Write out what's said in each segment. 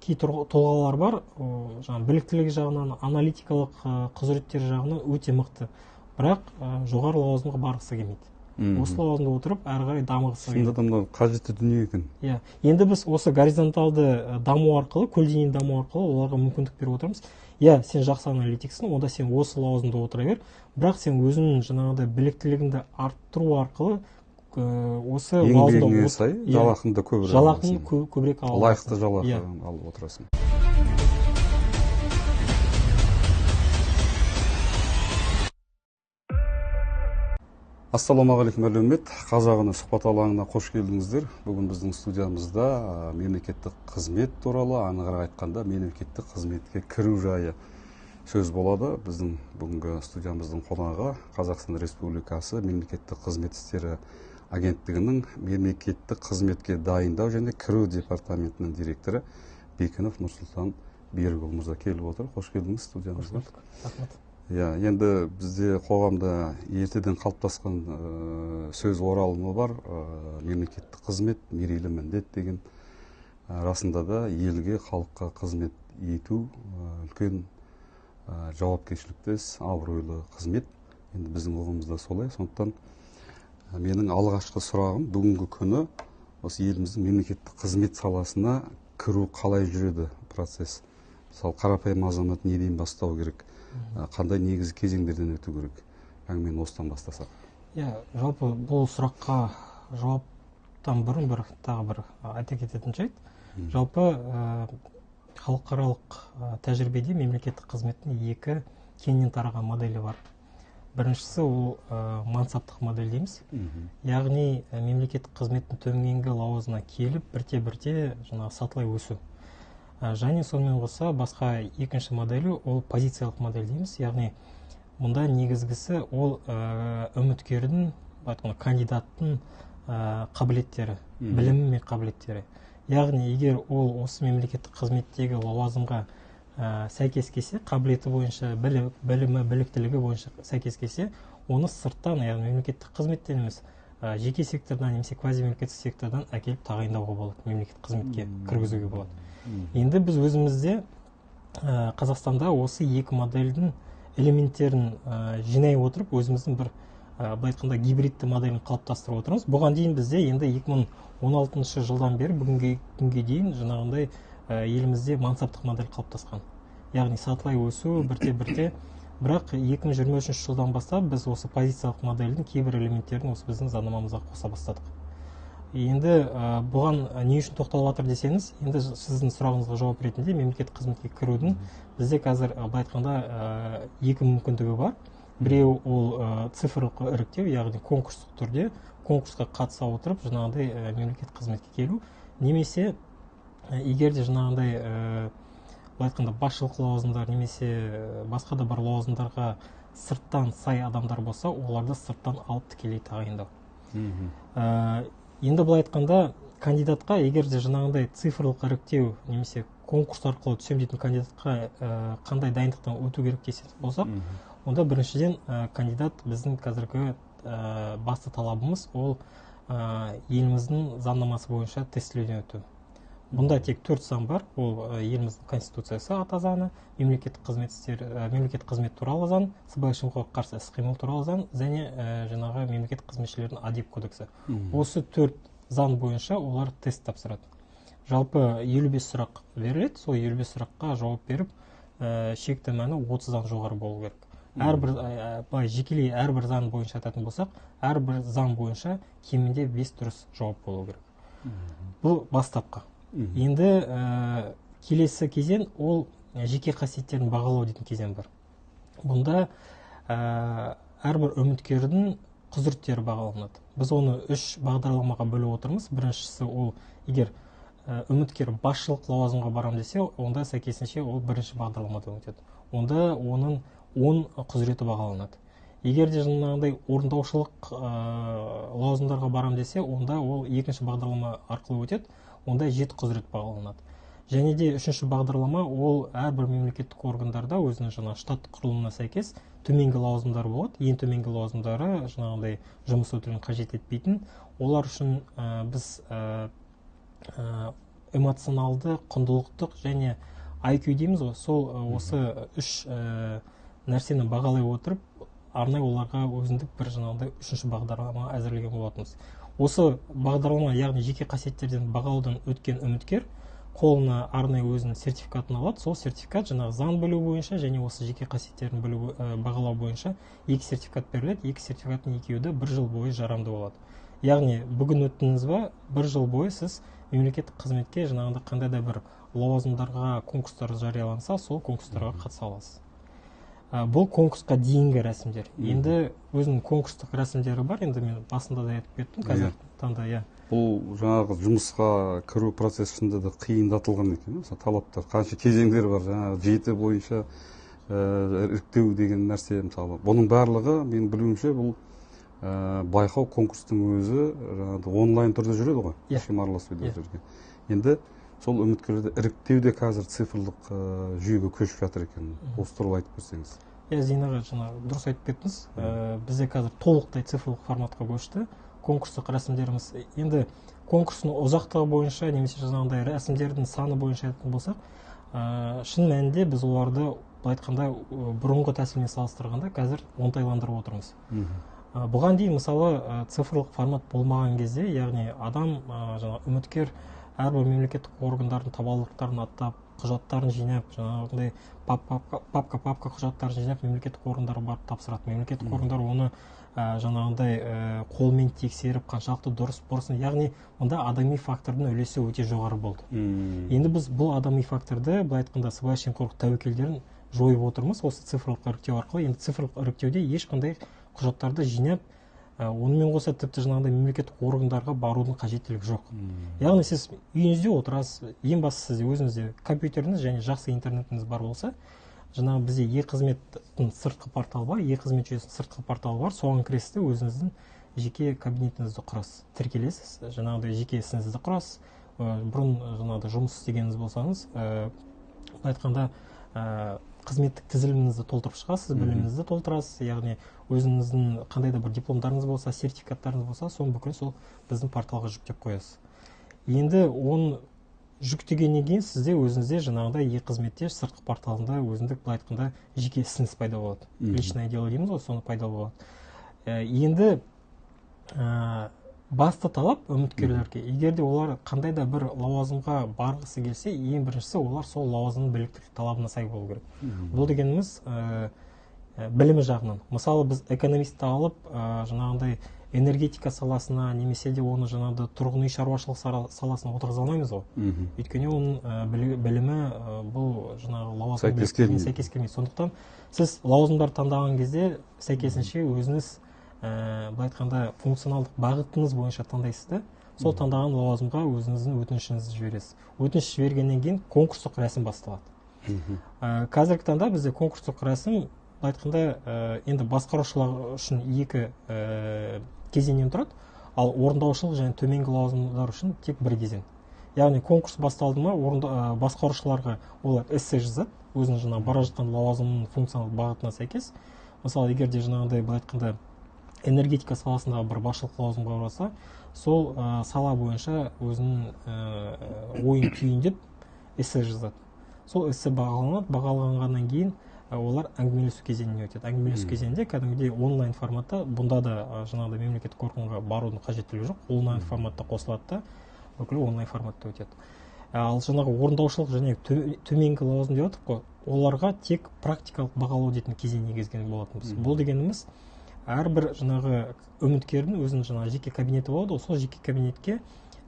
Кей тұлғалар бар, жаңағы біліктілігі жағынан, аналитикалық құзыреттері жағынан өте мықты, бірақ жоғары лауазымға барғысы келмейді. Осы лауазымда отырып, әрі қарай дамығысы келмейді. Шынында да мынау қажетті дүние екен. Иә. Енді біз осы горизонталды даму арқылы, көлденең даму арқылы оларға мүмкіндік беріп отырмыз. Иә, сен жақсы аналитиксің, онда сен осы лауазымда отыра бер, бірақ сен өзіңнің жаңағыдай біліктілігіңді арттыру арқылы осы лауазымда еңбегіңе сай жалақыңды көбірек жалақыны аласың. Көбірек ала Лайықты аласың. Жалақы Иә. алып отырасың. Ассалаумағалейкум әлеумет. Қазақ үні сұхбат алаңына қош келдіңіздер. Бүгін біздің студиямызда мемлекеттік қызмет туралы, анығырақ айтқанда мемлекеттік қызметке кіру жайы сөз болады. Біздің бүгінгі студиямыздың қонағы Қазақстан Республикасы мемлекеттік қызмет істері агенттігінің мемлекеттік қызметке дайындау және кіру департаментінің директоры Бекінов Нұрсұлтан Берікұлы мырза келіп отыр. Қош келдіңіз студиямызға. Қош көрдік. Рахмет. Иә, енді бізде қоғамда ертеден қалыптасқан сөз оралымы бар, мемлекеттік қызмет мерейлі міндет деген. Расында да елге, халыққа қызмет ету үлкен жауапкершілікті іс, абыройлы қызмет. Енді біздің ұғымымызда солай. Сондықтан менің алғашқы сұрағым бүгінгі күні осы еліміздің мемлекеттік қызмет саласына кіру қалай жүреді процесс? Мысалы, қарапайым азамат неден бастау керек? Қандай негізгі кезеңдерден өту керек? Әңгімені осыдан бастасақ. Иә, жалпы бұл сұраққа жауаптан бұрын тағы бір айта кететін жайт. Жалпы халықаралық тәжірибеде мемлекеттік қызметтің екі кеңінен тараған моделі бар. Біріншісі ол мансаптық модель дейміз. Яғни мемлекеттік қызметтің төменгі лауазымына келіп, бірте-бірте жаңағы сатылай өсу. Және сонымен қоса басқа екінші моделі ол позициялық модель дейміз. Яғни мұнда негізгісі ол үміткердің, былай айтқанда, кандидаттың қабілеттері, білімі мен қабілеттері. Яғни егер ол осы мемлекеттік қызметтегі лауазымға сәйкес келсе, қабілеті бойынша, білімі, біліктілігі бойынша сәйкес келсе, оны сырттан, яғни мемлекеттік қызметтен емес, жеке сектордан немесе квазимемлекеттік сектордан әкеліп тағайындауға болады, мемлекеттік қызметке кіргізуге болады. Енді біз өзімізде Қазақстанда осы екі модельдің элементтерін жинай отырып, өзіміздің бір, былай айтқанда, гибридті моделін қалыптастырып отырмыз. Бұған дейін бізде енді 2016 жылдан бері бүгінгі күнге дейін жаңағындай елімізде мансаптық модель қалыптасқан. Яғни сатылай өсу бірте-бірте, бірақ 2023 жылдан бастап біз осы позициялық модельдің кейбір элементтерін осы біздің заңнамамызға қоса бастадық. Енді бұған не үшін тоқталып жатыр десеңіз, енді сіздің сұрағыңызға жауап ретінде мемлекеттік қызметке кірудің бізде қазір, былай айтқанда, екі мүмкіндігі бар. Біреуі ол цифрлық іріктеу, яғни конкурстық түрде конкурсқа қатыса отырып жаңағыдай мемлекеттік қызметке келу, немесе егер де жаңағындай, былай айтқанда, басшылық лауазымдар немесе басқа да бір лауазымдарға сырттан сай адамдар болса, оларды сырттан алып тікелей тағайындау. Енді былай айтқанда, кандидатқа егер де жаңағындай цифрлық іріктеу немесе конкурс арқылы түсем дейтін кандидатқа қандай дайындықтан өту керек десек болсақ, онда біріншіден, кандидат біздің қазіргі басты талабымыз ол еліміздің заңнамасы бойынша тестілеуден өту. Бұнда тек 4 заң бар. Ол еліміздің конституциясы, ата заңы, мемлекеттік қызмет істері, мемлекеттік қызмет туралы заң, сыбайлас жемқорлыққа қарсы іс-қимыл туралы заң және жаңағы мемлекеттік қызметшілердің әдеп кодексі. Осы 4 заң бойынша олар тест тапсырады. Жалпы 55 сұрақ беріледі. Сол 55 сұраққа жауап беріп, шекті мәні 30-дан жоғары болу керек. Әрбір былай жекелей әрбір заң бойынша айтатын болсақ, әрбір заң бойынша кемінде 5 дұрыс жауап болу керек. Бұл бастапқы. Енді келесі кезең ол жеке қасиеттерін бағалау дейтін кезең бар. Бұнда әрбір үміткердің құзыреттері бағаланады. Біз оны 3 бағдарламаға бөліп отырмыз. Біріншісі ол егер үміткер басшылық лауазымға барам десе, онда сәйкесінше ол бірінші бағдарламадан өтеді. Онда оның 10 құзыреті бағаланады. Егер де жаңағындай орындаушылық лауазымдарға барам десе, онда ол екінші бағдарлама арқылы өтеді, онда 7 құзырет бағаланады. Және де үшінші бағдарлама ол әрбір мемлекеттік органдарда өзінің жаңа штат құрылымына сәйкес төменгі лауазымдар болады. Ең төменгі лауазымдары жаңағындай жұмыс өтілін қажет етпейтін. Олар үшін біз Эмоционалды, құндылықтық және IQ дейміз ғой, сол осы үш нәрсені бағалай отырып, арнайы оларға өзіндік бір жаңағыдай үшінші бағдарлама әзірлеген болатынбыз. Осы бағдарлама, яғни жеке қасиеттерден бағалаудан өткен үміткер қолына арнайы өзінің сертификатын алады. Сол сертификат жаңағы заң білу бойынша және осы жеке қасиеттерін білу, бағалау бойынша екі сертификат беріледі. Екі сертификаттың екеуі де бір жыл бойы жарамды болады. Яғни бүгін өттіңіз ба, бір жыл бойы сіз мемлекеттік қызметке жаңағыдай қандай да бір лауазымдарға конкурстар жарияланса, сол конкурстарға қатыса аласыз. Бұл конкурсқа дейінгі рәсімдер. Енді өзінің конкурстық рәсімдері бар. Енді мен басында да айтып кеттім, қазіргі таңда, иә. Бұл жаңағы жұмысқа кіру процесі шынында да қиындатылған екен. Мысалы, талаптар, қанша кезеңдер бар, жаңағы жеті бойынша іріктеу деген нәрсе, мысалы. Бұның барлығы, менің білуімше, бұл байқау конкурстың өзі жаңағы онлайн түрде жүреді ғой, ешкім араласпайды ол жерге. Енді сол үміткерлерді іріктеу де қазір цифрлық жүйеге көшіп жатыр екен. Осы туралы айтып берсеңіз. Иә, Зейін аға, жаңа дұрыс айтып кеттіңіз. Бізде қазір толықтай цифрлық форматқа көшті конкурстық рәсімдеріміз. Енді конкурстың ұзақтығы бойынша немесе жаңағыдай рәсімдердің саны бойынша айтатын болсақ, шын мәнінде біз оларды, былай айтқанда, бұрынғы тәсілмен салыстырғанда қазір оңтайландырып отырмыз. Бұған дейін, мысалы, цифрлық формат болмаған кезде, яғни адам, жаңағы үміткер әрбір мемлекеттік органдардың табалдырықтарын аттап, құжаттарын жинап, жаңағыдай папка-папка құжаттарын жинап, мемлекеттік органдарға барып тапсырады. Мемлекеттік органдар оны жаңағындай қолмен тексеріп, қаншалықты дұрыс бұрысын, яғни мұнда адами фактордың үлесі өте жоғары болды. Енді біз бұл адами факторды, былай айтқанда, сыбайлас жемқорлық тәуекелдерін жойып отырмыз осы цифрлық іріктеу арқылы. Енді цифрлық іріктеуде ешқандай құжаттарды жинап, онымен қоса тіпті жаңағыдай мемлекеттік органдарға барудың қажеттілігі жоқ. Яғни сіз үйіңізде отырасыз, ең бастысы сізде өзіңізде компьютеріңіз және жақсы интернетіңіз бар болса, жаңағы бізде е-қызметтің сыртқы порталы бар, е-қызмет жүйесінің сыртқы порталы бар, соған кіресіз де өзіңіздің жеке кабинетіңізді құрасыз, тіркелесіз, жаңағыдай жеке ісіңізді құрасыз. Бұрын жаңағыдай жұмыс істегеніңіз болсаңыз, былай айтқанда, қызметтік тізіліміңізді толтырып шығасыз, біліміңізді толтырасыз, яғни өзіңіздің қандай да бір дипломдарыңыз болса, сертификаттарыңыз болса, соның бүкілін сол біздің порталға жүктеп қоясыз. Енді оны жүктегеннен кейін сізде өзіңізде жаңағыдай е-қызметте сыртқы порталында өзіндік, былай айтқанда, жеке ісіңіз пайда болады. Личное дело дейміз ғой, соны пайда болады. Енді басты талап үміткерлерге, егер де олар қандай да бір лауазымға барғысы келсе, ең біріншісі олар сол лауазымның біліктілік талабына сай болу керек. Бұл дегеніміз білімі жағынан. Мысалы, біз экономистті алып, жаңағындай энергетика саласына немесе де оны жаңағыдай тұрғын үй шаруашылық саласына отырғыза алмаймыз ғой. Өйткені оның білімі бұл жаңағы лауазым сәйкес біліктілігіне келмейді. Сәйкес келмейді. Сондықтан сіз лауазымдарды таңдаған кезде сәйкесінше өзіңіз, былай айтқанда, функционалдық бағытыңыз бойынша таңдайсыз да, сол таңдаған лауазымға өзіңіздің өтінішіңізді жібересіз. Өтініш жібергеннен кейін конкурстық рәсім басталады. Қазіргі таңда бізде конкурстық рәсім, былай айтқанда, енді басқарушылар үшін екі кезеңнен тұрады, ал орындаушылық және төменгі лауазымдар үшін тек бір кезең. Яғни конкурс басталды ма, басқарушыларға олар эссе жазады, өзінің жаңағы бара жатқан лауазымының функционалдық бағытына сәйкес. Мысалы, егер де жаңағыдай, былай айтқанда, энергетика саласындағы бір басшылық лауазымға барса, сол сала бойынша өзінің ойын түйіндеп эссе жазады. Сол эссе бағаланады, бағаланғаннан кейін олар әңгімелесу кезеңіне өтеді. Әңгімелесу кезеңінде кәдімгідей онлайн форматта, бұнда да жаңағыдай мемлекеттік органға барудың қажеттілігі жоқ, онлайн форматта қосылады да, бүкіл онлайн форматта өтеді. Ал жаңағы орындаушылық және төменгі лауазым деп жатырмық қой, оларға тек практикалық бағалау дейтін кезең енгізген болатынбыз. Бұл дегеніміз, әрбір жаңағы үміткердің өзінің жаңағы жеке кабинеті болады ғой, сол жеке кабинетке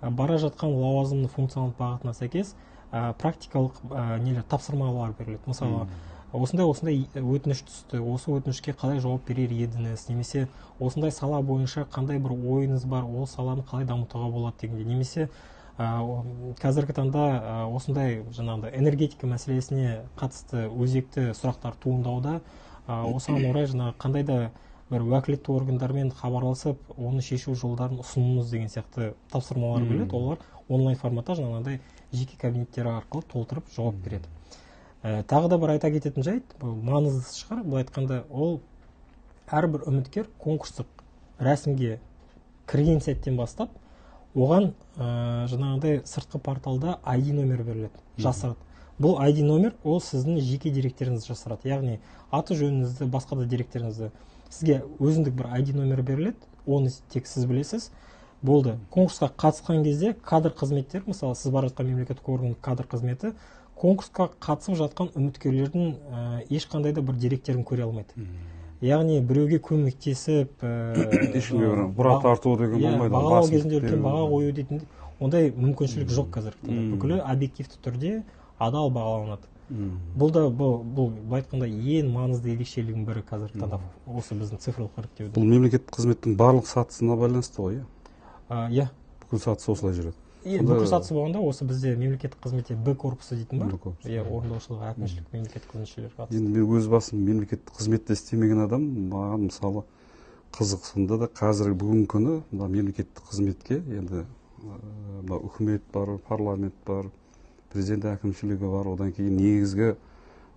бара жатқан лауазымның функционалдық бағытына сәйкес практикалық нелер, тапсырмалар беріледі. Мысалы, осындай осындай өтініш түсті, осы өтінішке қалай жауап берер едіңіз, немесе осындай сала бойынша қандай бір ойыңыз бар, ол саланы қалай дамытуға болады дегендей, немесе қазіргі таңда осындай жаңағыдай энергетика мәселесіне қатысты өзекті сұрақтар туындауда, осыған орай жаңағы қандай да бір уәкілетті органдармен хабарласып, оны шешу жолдарын ұсыныңыз деген сияқты тапсырмалар беріледі. Олар онлайн форматта жаңағыдай жеке кабинеттері арқылы толтырып жауап береді. Тағы да бір айта кететін жайт, бұл маңыздысы шығар, былай айтқанда, ол әрбір үміткер конкурстық рәсімге кірген сәттен бастап Оған жаңағыдай сыртқы порталда ID номер беріледі, жасырады. Бұл ID номер ол сіздің жеке деректеріңізді жасырады, яғни аты жөніңізді, басқа да деректеріңізді. Сізге өзіндік бір ID номер беріледі, оны тек сіз білесіз. Болды. Конкурсқа қатысқан кезде кадр қызметтері, мысалы, сіз бара жатқан мемлекеттік органның кадр қызметі конкурсқа қатысып жатқан үміткерлердің ешқандай да бір деректерін көре алмайды. Яғни біреуге көмектесіп, ешкімге бір бұра тарту деген болмайды. Бағалау кезінде үлкен баға қою дейтін ондай мүмкіншілік жоқ қазіргі таңда. Бүкілі объективті түрде адал бағаланады. Бұл да бұл былай айтқанда ең маңызды ерекшелігінің бірі қазіргі таңда осы біздің цифрлық іріктеуде. Бұл мемлекеттік қызметтің барлық сатысына байланысты ғой, иә? Иә. Бүкіл сатысы осылай жүреді. Бүкіл сатысы болғанда осы бізде мемлекеттік қызметте Б корпусы дейтін бар. Иә, орындаушылық, әкімшілік, мемлекеттік қызметшілер қатысты. Енді мен өз басым мемлекеттік қызметте істемеген адам, маған мысалы қызық сонда да қазір бүгінгі күні мына мемлекеттік қызметке енді мына үкімет бар, парламент бар, президент әкімшілігі бар, одан кейін негізгі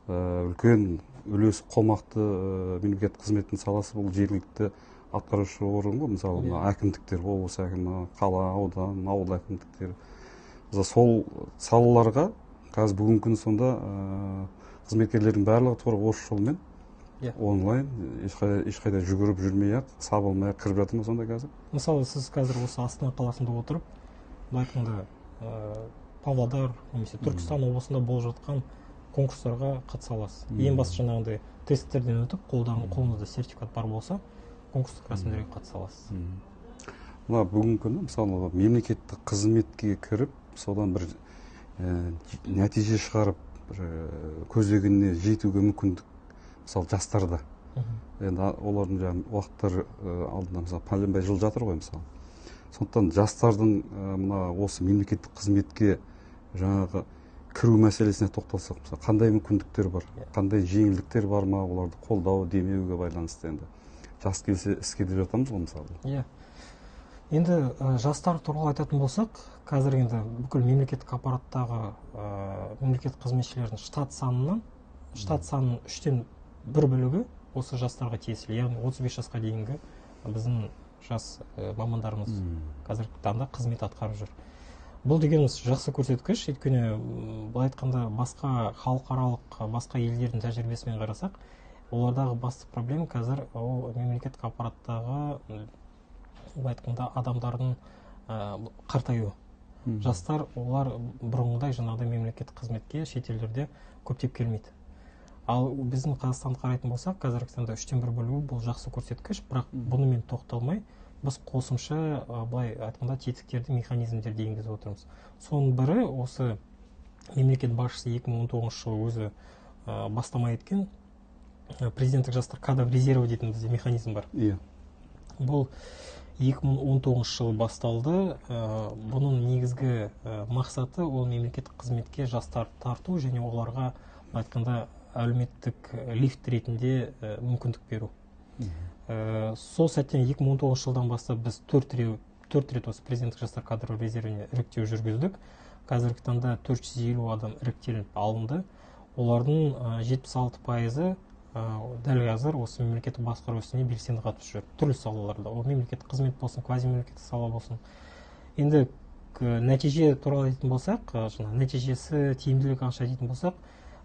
үлкен үлес қомақты мемлекеттік қызметтің саласы бұл жергілікті атқарушы орган ғой, мысалы мына әкімдіктер, облыс әкімі, қала, аудан, ауыл әкімдіктері. Мысалы сол салаларға қазір бүгінгі күні сонда қызметкерлердің барлығы тура осы жолмен онлайн ешқайда жүгіріп жүрмей-ақ, сабылмай-ақ кіріп жатыр ма сонда қазір? Мысалы, сіз қазір осы Астана қаласында отырып, былай айтқанда Павлодар немесе Түркістан облысында болып жатқан конкурстарға қатыса аласыз. Ең басты жаңағындай тесттерден өтіп, қолыңызда сертификат бар болса, конкурстық рәсімдерге қатыса аласыз. Мына бүгінгі күні мысалы мемлекеттік қызметке кіріп, содан бір нәтиже шығарып, бір көздегеніне жетуге мүмкіндік мысалы жастарда. Енді олардың жаңағы уақыттары алдында мысалы пәленбай жыл жатыр ғой мысалы. Сондықтан жастардың мына осы мемлекеттік қызметке жаңағы кіру мәселесіне тоқталсақ, мысалы қандай мүмкіндіктер бар, қандай жеңілдіктер бар ма, оларды қолдау, демеуге байланысты енді. Жас келсе іске деп жатамыз ғой мысалы. Иә. Енді жастар туралы айтатын болсақ, қазір енді бүкіл мемлекеттік аппараттағы мемлекеттік қызметшілердің штат санының 1/3 бөлігі осы жастарға тиесілі, яғни 35 жасқа дейінгі біздің жас мамандарымыз қазіргі таңда қызмет атқарып жүр. Бұл дегеніміз жақсы көрсеткіш, өйткені былай айтқанда басқа халықаралық, басқа елдердің тәжірибесімен қарасақ, олардағы басты проблема қазір ол мемлекеттік аппараттағы былай айтқанда адамдардың қартаюы. Жастар олар бұрынғыдай жаңағыдай мемлекеттік қызметке шетелдерде көптеп келмейді. Ал біздің Қазақстанды қарайтын болсақ, қазіргі таңда 1/3 бөлігі бұл жақсы көрсеткіш, бірақ бұнымен тоқталмай біз қосымша былай айтқанда тетіктерді, механизмдерді енгізіп отырмыз. Соның бірі осы мемлекет басшысы 2019 жылы өзі бастама еткен президенттік жастар кадр резерві дейтін бізде механизм бар. Иә. Бұл 2019 жылы басталды. Бұның негізгі мақсаты ол мемлекеттік қызметке жастар тарту және оларға айтқанда әлеуметтік лифт ретінде мүмкіндік беру. Сол сәттен 2019 жылдан бастап біз 4 рет осы президенттік жастар кадр резервіне іріктеу жүргіздік. Қазіргі таңда 450 адам іріктеліп алынды. Олардың 76%-ы дәл қазір осы мемлекеттік басқару ісіне белсенді қатысып жүр. Түрлі салаларда, ол мемлекеттік қызмет болсын, квазимемлекеттік сала болсын. Енді нәтиже туралы айтатын болсақ, нәтижесі, тиімділігі қанша дейтін болсақ,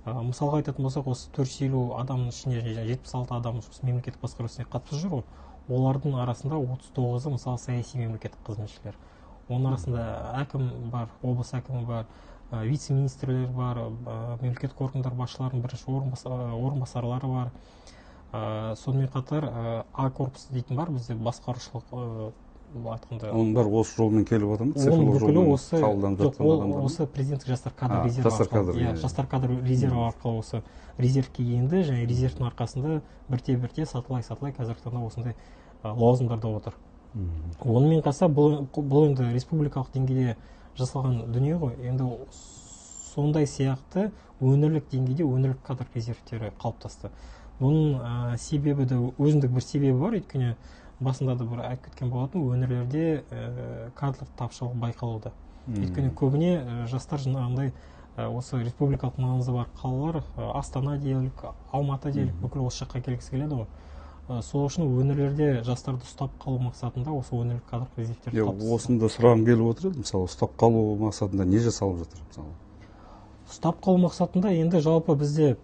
мысалға айтатын болсақ, осы 450 адамның ішінде 76 адам осы мемлекеттік басқару ісіне қатысып жүр ғой. Олардың арасында 39-ы мысалы саяси мемлекеттік қызметшілер. Оның арасында әкім бар, облыс әкімі бар, вице-министрлер бар, мемлекеттік органдар басшыларының бірінші орынбасарлары бар. Сонымен қатар А корпусы дейтін бар, бізде басқарушылық айтқанда. Оның бәрі осы жолмен келіп жатыр ма? Цифрлық жолмен қабылданып жатқан адамдар. Осы президенттік жастар кадр резерві арқылы, жастар кадр резерві арқылы осы резервке енді және резервтің арқасында бірте-бірте сатылай-сатылай қазіргі таңда осындай лауазымдарда отыр. Онымен қоса бұл енді республикалық деңгейде жасалған дүние ғой. Енді сондай сияқты өңірлік деңгейде өңірлік кадр резервтері қалыптасты. Бұның себебі де өзіндік бір себебі бар, өйткені басында да бір айтып кеткен болатын, өңірлерде кадрлық тапшылық байқалуда. Өйткені көбіне жастар жаңағындай осы республикалық маңызы бар қалалар, Астана делік, Алматы делік, бүкіл осы жаққа келгісі келеді ғой. Сол үшін өңірлерде жастарды ұстап қалу мақсатында осы өңірлік кадрлық резервтер қалыптасты. Осында сұрағым келіп отыр еді, мысалы, ұстап қалу мақсатында не жасалып жатыр, мысалы? Ұстап қалу мақсатында енді жалпы бізде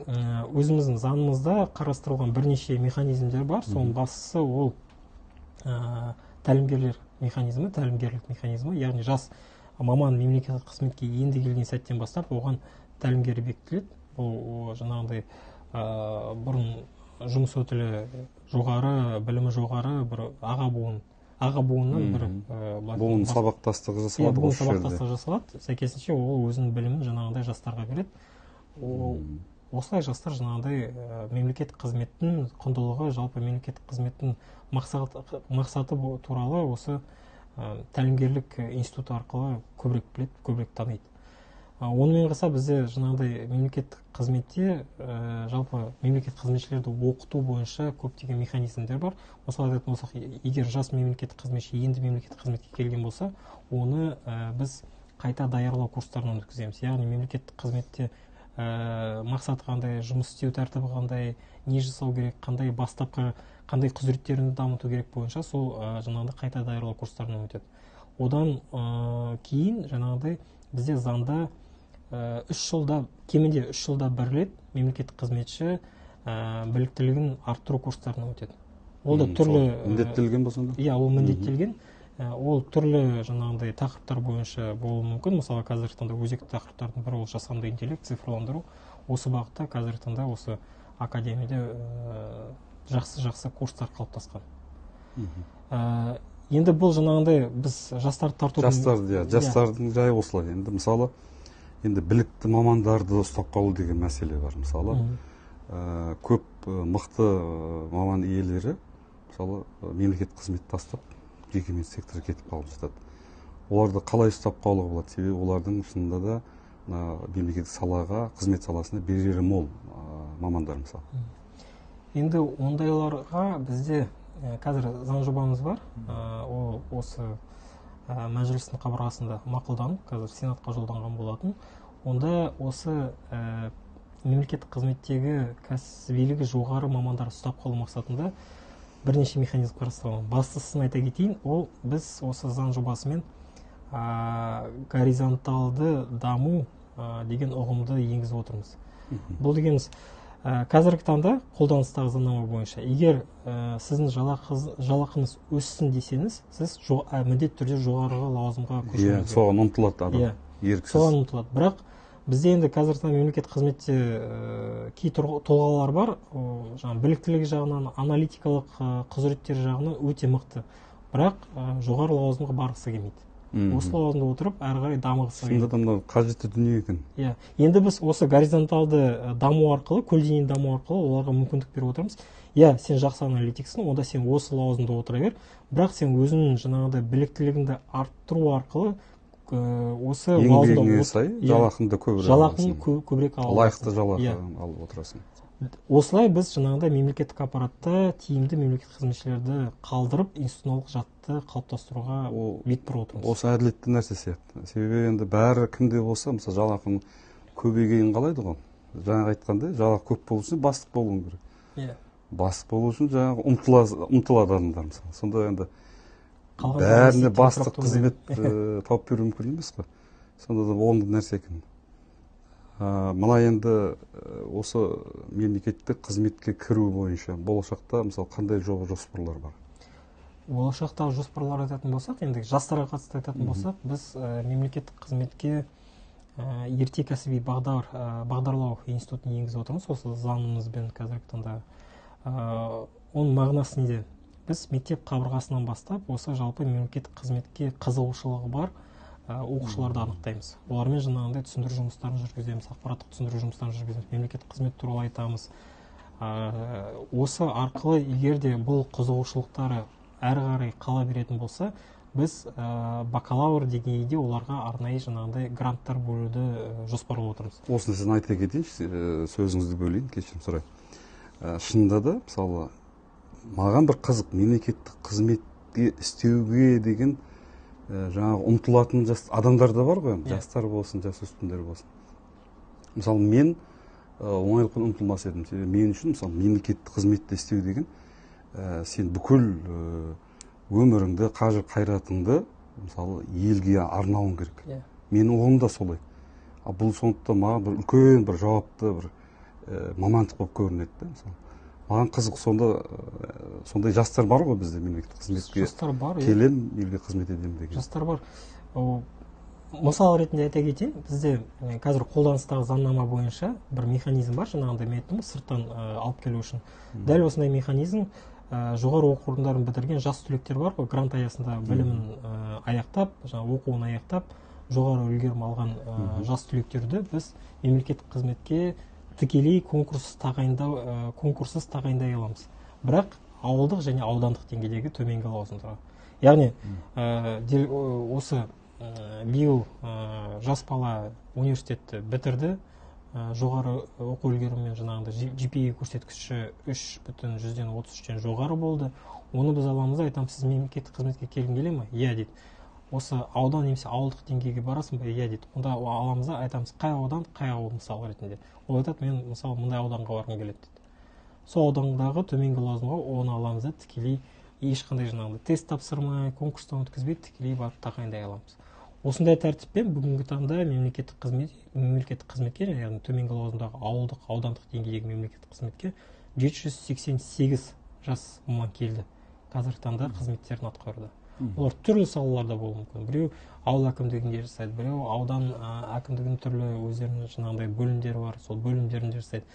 өзіміздің заңымызда қарастырылған бірнеше механизмдер бар. Соның бастысы ол тәлімгерлер механизмі, тәлімгерлік механизмі, яғни жас маман мемлекеттік қызметке енді келген сәттен бастап оған тәлімгер бекітіледі. Бұл жаңағындай бұрын жұмыс өтілі жоғары, білімі жоғары бір аға буыннан бір буын сабақтастығы жасалады. Буын сабақтастығы жасалады. Сәйкесінше ол өзінің білімін жаңағындай жастарға береді. Осылай жастар жаңағындай мемлекеттік қызметтің құндылығы, жалпы мемлекеттік қызметтің мақсаты туралы осы тәлімгерлік институты арқылы көбірек біледі, көбірек таниды. Онымен қоса бізде жаңағындай мемлекеттік қызметте жалпы мемлекеттік қызметшілерді оқыту бойынша көптеген механизмдер бар. Мысалы айтатын болсақ, егер жас мемлекеттік қызметші енді мемлекеттік қызметке келген болса, оны біз қайта даярлау курстарынан өткіземіз. Яғни мемлекеттік қызметте мақсаты қандай, жұмыс істеу тәртібі қандай, не жасау керек, қандай бастапқы, қандай құзыреттерін дамыту керек бойынша сол жаңағындай қайта даярлау курстарынан өтеді. Одан кейін жаңағындай бізде заңда 3 жылда, кемінде 3 жылда бір рет мемлекеттік қызметші біліктілігін арттыру курстарынан өтеді. Ол да түрлі міндеттелген болса да? Иә, ол міндеттелген. Ол түрлі жаңағындай тақырыптар бойынша болуы мүмкін. Мысалы, қазіргі таңда өзекті тақырыптардың бірі ол жасанды интеллект, цифрландыру. Осы бағытта қазіргі таңда осы академияда жақсы-жақсы курстар қалыптасқан. Енді бұл жаңағындай біз жастарды тарту. Жастардың жайы осылай. Енді мысалы, енді білікті мамандарды ұстап қалу деген мәселе бар. Мысалы, көп мықты маман иелері, мысалы, мемлекеттік қызмет тастап жекеменшік секторға кетіп қалып жатады. Оларды қалай ұстап қалуға болады? Себебі олардың шынында да мемлекеттік салаға, қызмет саласына берері мол мамандар, мысалы. Енді ондайларға бізде қазір заң жобамыз бар. Ол осы мәжілістің қабырғасында мақұлданып, қазір сенатқа жолданған болатын. Онда осы мемлекеттік қызметтегі кәсібилігі жоғары мамандарды ұстап қалу мақсатында бірнеше механизм қарастырылған. Бастысын айта кетейін, ол біз осы заң жобасымен горизонталды даму деген ұғымды енгізіп отырмыз. Бұл дегеніміз, қазіргі таңда қолданыстағы заңнама бойынша, егер сіздің жалақыңыз өссін десеңіз, сіз міндетті түрде жоғарғы лауазымға көшуіңіз керек. Соған ұмтылады адам. Еріксіз. Соған ұмтылады. Бірақ бізде енді қазіргі таңда мемлекеттік қызметте кей тұлғалар бар, жаңағы біліктілігі жағынан, аналитикалық құзыреттері жағынан өте мықты. Бірақ жоғары лауазымға барғысы келмейді. Осы лауазымда отырып, әрі қарай дамығысы келмейді. Шынында да мынау қажетті дүние екен. Иә. Енді біз осы горизонталды даму арқылы, көлденең даму арқылы оларға мүмкіндік беріп отырмыз. Иә, сен жақсы аналитиксің, онда сен осы лауазымда отыра бер, бірақ сен өзіңнің жаңағыдай біліктілігіңді арттыру арқылы осы еңбегіңе сай жалақыңды көбірек ала аласың. Лайықты жалақы алып отырасың. Осылай біз жаңағыдай мемлекеттік аппаратта тиімді мемлекеттік қызметшілерді қалдырып, институционалдық жадты қалыптастыруға бет бұрып отырмыз. Осы әділетті нәрсе сияқты. Себебі енді бәрі кімде болса, мысалы, жалақының көбейгенін қалайды ғой. Жаңағы айтқандай, жалақы көп болу үшін бастық болуың керек. Иә. Бастық болу үшін жаңағы ұмтылады адамдар, мысалы. Сонда енді бәріне бастық қызмет тауып беру мүмкін емес қой. Сонда да оңды нәрсе екен. Мына енді осы мемлекеттік қызметке кіру бойынша болашақта, мысалы, қандай жоба жоспарлар бар? Болашақтағы жоспарлар айтатын болсақ, енді жастарға қатысты айтатын болсақ, біз мемлекеттік қызметке ерте кәсіби бағдарлау институтын енгізіп отырмыз. Осы заңымызбен қазіргі таңда. Оның мағынасы неде? Біз мектеп қабырғасынан бастап осы жалпы мемлекеттік қызметке қызығушылығы бар оқушыларды анықтаймыз. Олармен жаңағындай түсіндіру жұмыстарын жүргіземіз, ақпараттық түсіндіру жұмыстарын жүргіземіз, мемлекеттік қызмет туралы айтамыз. Осы арқылы егер де бұл қызығушылықтары әрі қарай қала беретін болса, біз бакалавр деңгейінде оларға арнайы жаңағындай гранттар бөлуді жоспарлап отырмыз. Осыны сіздің айта кетейінші, сөзіңізді бөлейін, кешірім сұраймын. Шынында да, мысалы, маған бір қызық, мемлекеттік қызметке істеуге деген жаңағы ұмтылатын жас адамдар да бар ғой, жастар болсын, жасөспірімдер болсын. Мысалы, мен оңайлықпен ұмтылмас едім. Себебі мен үшін, мысалы, мемлекеттік қызметте істеу деген сен бүкіл өміріңді, қажыр қайратыңды, мысалы, елге арнауың керек. Менің ұғымым да солай. А бұл сондықтан маған бір үлкен бір жауапты бір мамандық болып көрінеді да, мысалы. Маған қызық, сонда сондай жастар бар ғой бізде мемлекеттік қызметке. Жастар бар, иә. Келем, елге қызмет етемін деген. Жастар бар. Мысал ретінде айта кетейін, бізде қазір қолданыстағы заңнама бойынша бір механизм бар, жаңағындай мен айттым ғой, сырттан алып келу үшін. Дәл осындай механизм жоғары оқу орындарын бітірген жас түлектер бар ғой, грант аясында білімін аяқтап, жаңа оқуын аяқтап, жоғары үлгерім алған жас түлектерді біз мемлекеттік қызметке тікелей конкурссыз тағайындау, конкурссыз тағайындай аламыз. Бірақ ауылдық және аудандық деңгейдегі төменгі лауазымдарға. Яғни осы биыл жас бала университетті бітірді, жоғары оқу үлгерімімен жаңағындай GPA көрсеткіші 3,33-тен жоғары болды. Оны біз аламыз да айтамыз: сіз мемлекеттік қызметке келгің келе ме? Иә дейді. Осы аудан немесе ауылдық деңгейге барасың ба? Иә дейді. Онда аламыз да айтамыз: қай аудан, қай ауыл, мысал ретінде. Ол айтады: мен, мысалы, мындай ауданға барғым келеді дейді. Сол аудандағы төменгі лауазымға оны аламыз да, тікелей ешқандай жаңағыдай тест тапсырмай, конкурстан өткізбей, тікелей барып тағайындай аламыз. Осындай тәртіппен бүгінгі таңда мемлекеттік қызметке, яғни төменгі лауазымдағы ауылдық, аудандық деңгейдегі мемлекеттік қызметке 788 жас маман келді. Қазіргі таңда қызметтерін атқаруда. Олар түрлі салаларда болуы мүмкін. Біреу ауыл әкімдігінде жасайды, біреу аудан әкімдігінің түрлі өздерінің жаңағыдай бөлімдері бар, сол бөлімдерінде жасайды.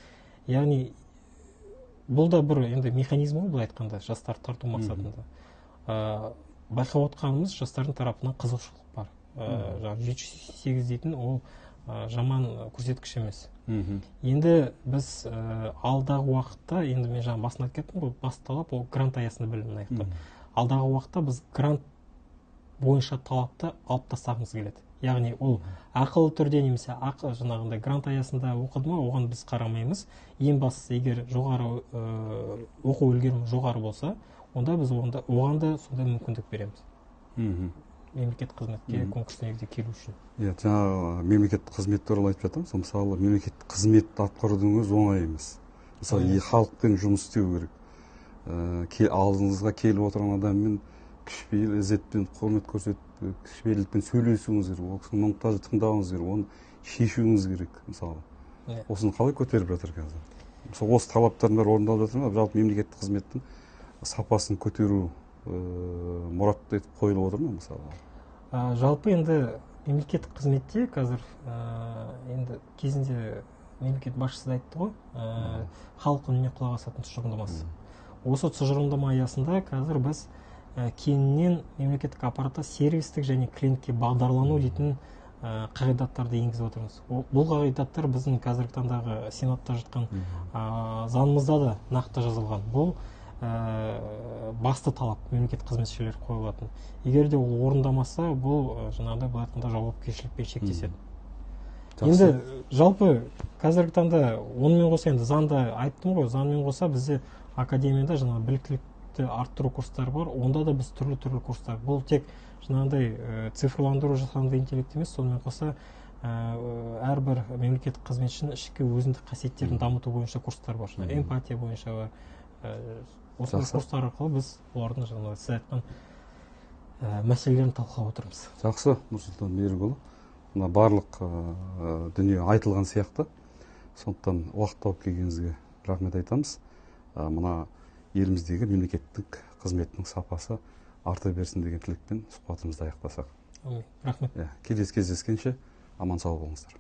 Яғни бұл да бір енді механизм ғой, былай айтқанда, жастарды тарту мақсатында. Байқап отқанымыз, жастардың тарапынан қызығушылық бар. Жаңағы 788 дейтін ол жаман көрсеткіш емес. Енді біз алдағы уақытта, енді мен жаңа басында айтып кеттім ғой, басты талап ол грант аясында білімін аяқтау. Алдағы уақытта біз грант бойынша талапты алып тастағымыз келеді. Яғни ол ақылы түрде немесе ақы жаңағындай грант аясында оқыды ма, оған біз қарамаймыз. Ең бастысы, егер жоғары оқу үлгерімі жоғары болса, онда біз оған да сондай мүмкіндік береміз. Мемлекеттік қызметке конкурс негізінде келу үшін. Иә, жаңағы мемлекеттік қызмет туралы айтып жатырмыз. Мысалы, мемлекеттік қызметті атқарудың өзі оңай емес. Мысалы, халықпен жұмыс істеу керек. Алдыңызға келіп отырған адаммен кішіпейіл ізетпен құрмет көрсетіп, кішіпейілдікпен сөйлесуіңіз керек, ол кісінің мұң-мұқтажын тыңдауыңыз керек, оны шешуіңіз керек, мысалы. Осыны қалай көтеріп жатыр қазір? Мысалы, осы талаптардың бәрі орындалып жатыр ма? Жалпы мемлекеттік қызметтің сапасын көтеру мұратты етіп қойылып отыр ма, мысалы? Жалпы енді мемлекеттік қызметте қазір, енді кезінде мемлекет басшысы да айтты ғой, халық үніне құлақ асатын тұжырымдамасы. Осы тұжырымдама аясында қазір біз кеңінен мемлекеттік аппаратта сервистік және клиентке бағдарлану дейтін қағидаттарды енгізіп отырмыз. Бұл қағидаттар біздің қазіргі таңдағы сенатта жатқан заңымызда да нақты жазылған. Бұл басты талап мемлекеттік қызметшілер қойылатын. Егер де ол орындамаса, бұл жаңағыдай былай айтқанда жауапкершілікпен шектеседі. Енді жалпы қазіргі таңда онымен қоса, енді заңда айттым ғой, заңмен қоса бізде академияда жаңағы біліктілікті арттыру курстары бар. Онда да біз түрлі-түрлі курстар. Бұл тек жаңағыдай цифрландыру, жасанды интеллект емес, сонымен қоса әрбір мемлекеттік қызметшінің ішкі өзіндік қасиеттерін дамыту бойынша курстар бар. Жаңағы эмпатия бойынша бар. Осындай курстар арқылы біз олардың жаңағы сіз айтқан мәселелерін талқылап отырмыз. Жақсы, Нұрсұлтан Берікұлы. Мына барлық дүние айтылған сияқты. Сондықтан уақыт тауып келгеніңізге рахмет айтамыз. Мына еліміздегі мемлекеттік қызметтің сапасы арта берсін деген тілекпен сұхбатымызды аяқтасақ. Әмин. Рахмет. Келесі кездескенше аман сау болыңыздар.